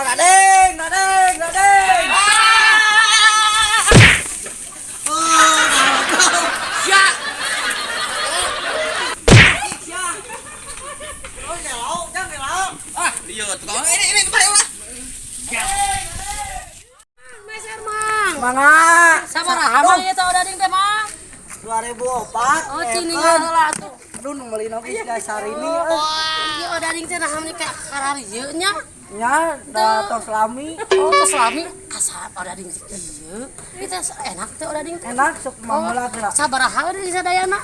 Oh, dadeng, dadeng, dadeng. Oh, Sia. sia. Oh, ngelau, jang ngelau. Ah, iya tukang ini tempat ulah. Meser Mang. Mangga. Sabaraha mah ieu teh odading teh Mang? 2004. Oh, cini heula atuh. Aduh, nu meuli oge si Sarini euy. Ieu odading teh naha meuni ka kararieu nya. Nya, da tos lami. Oh, tos lami asa odading teh ieu. Ieu teh enak teh odading teh. Enak sok mangula geura. Sabaraha odading sadayana?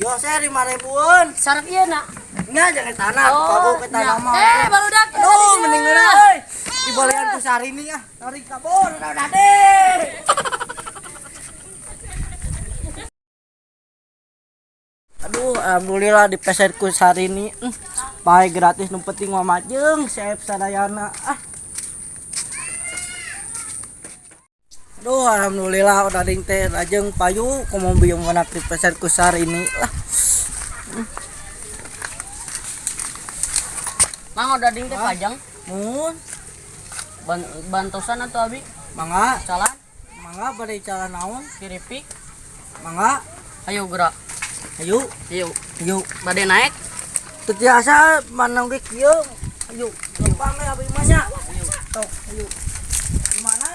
Yo, saya 5000-an. Sareng ieu na. Nya jangan tanah, kamu ke tanah mah. Eh, barudak. Aduh, mending geura euy. Dibolehan ku Sarini ah. Tarik kabur, udah deh. Aduh, alhamdulillah dipeser ku Sarini. Bae gratis nu penting mah majeng seep sadayana. Ah. Aduh, alhamdulillah udah ding teh rajeng payu komo bieu menak dipeser ku Sarini lah. Mang odading teh pajang. Mun Bantosan atau abi? Mangga, Calan, mangga bade cara naon? Kiripik. Mangga, Ayo gerak. Ayo, Ayo. ayo. Bade naik. Teu tiasa manang ge kieu. Ayo, lempang we abi mah nya. Tok, ayo. Di mana?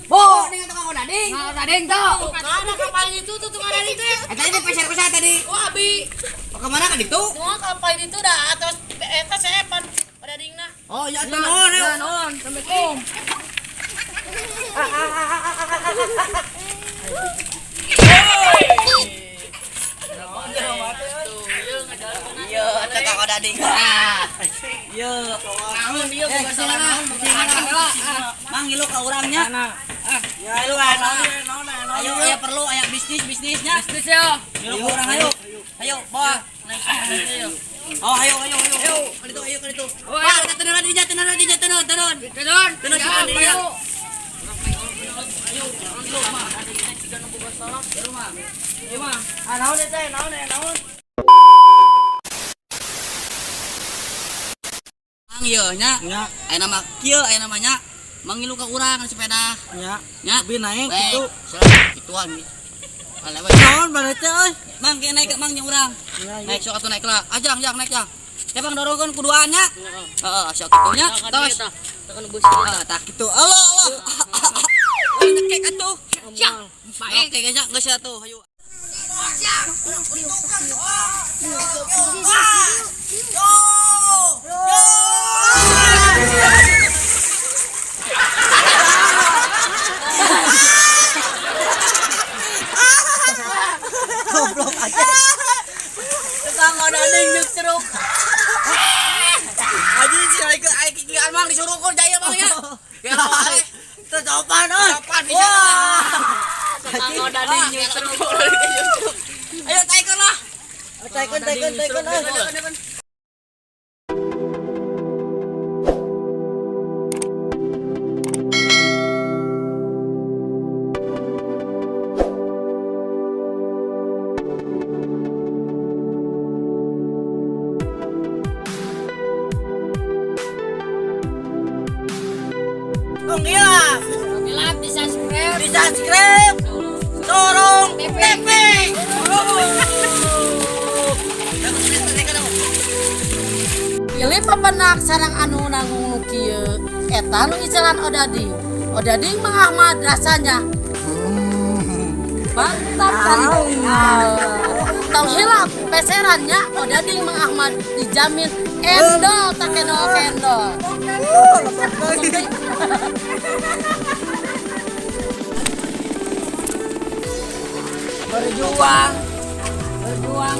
Bu, ini tukang odading. Odading tuh. Ada kapal itu tuh tukang odading teh. Eh, tadi dipeser ku saya tadi. Oh, abi. Oh, kemana kan itu? Semua kapal itu dah atas eta sepan odadingna. Oh, ya nuhun, ya. Nuhun. Assalamualaikum. Iya, tukang odading. Iya. Naon ieu boga salah naon? Mang ngilu ka urang nya. Ya, ayo naon, naon. Ayo aya perlu aya bisnis bisnisnya. Bisnis ya. Ngilu ka urang ayo. Ayo, bawa. Naik. Oh, ayo ayo ayo. Ayo, kali itu, ayo kali itu. Pak, tenan dinya, tenan dinya, tenan, tenan. Tenan. Tenan si dinya. Ayo. Ah, naon teh, naon, naon. Mang ieu nya. Nya, Aya nama kieu, aya namanya. Mang ngilu ka urang sepeda. nya. Nya. Abi naik gitu. Gituan. Alah, Naon bade teh euy? Mang ke naik mang nya urang. Nya, Naik sok atuh naik lah. Ajang, jang naik jang. Ya bang dorongkeun kuduannya. Heeh, sok kitu nya. Tos. Tekan bus. Ah, tah kitu. Allah, Allah. Oh, nyekek atuh. Siap. Oke, guys, geus atuh. Hayu. Goblok aja. Tukang odading nyuk ceruk. Aji si aing ke aing kikian mang disuruhkeun jaya mang ya. Ya Teu sopan euy. Sopan bisa. Wah. Tukang odading nyuk ceruk. Ayo taikeun lah. Taikeun, taikeun, taikeun euy. Tong hilap, Hilap di subscribe. di subscribe, Sorong TV. Pilih pepenak sarang anu nanggung nu kieu. Eta nu icalan odading. Odading Mang Ahmad rasanya mantap kan. Tong hilap peserannya odading Mang Ahmad dijamin endol tak kendol kendol. Berjuang. Berjuang.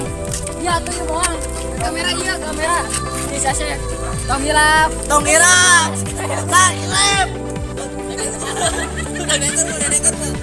Ya tuh ieu moal. Kamera ieu kamera. Bisa sih. Tong hilap. Tong hilap, subscribe. Udah denger, udah denger.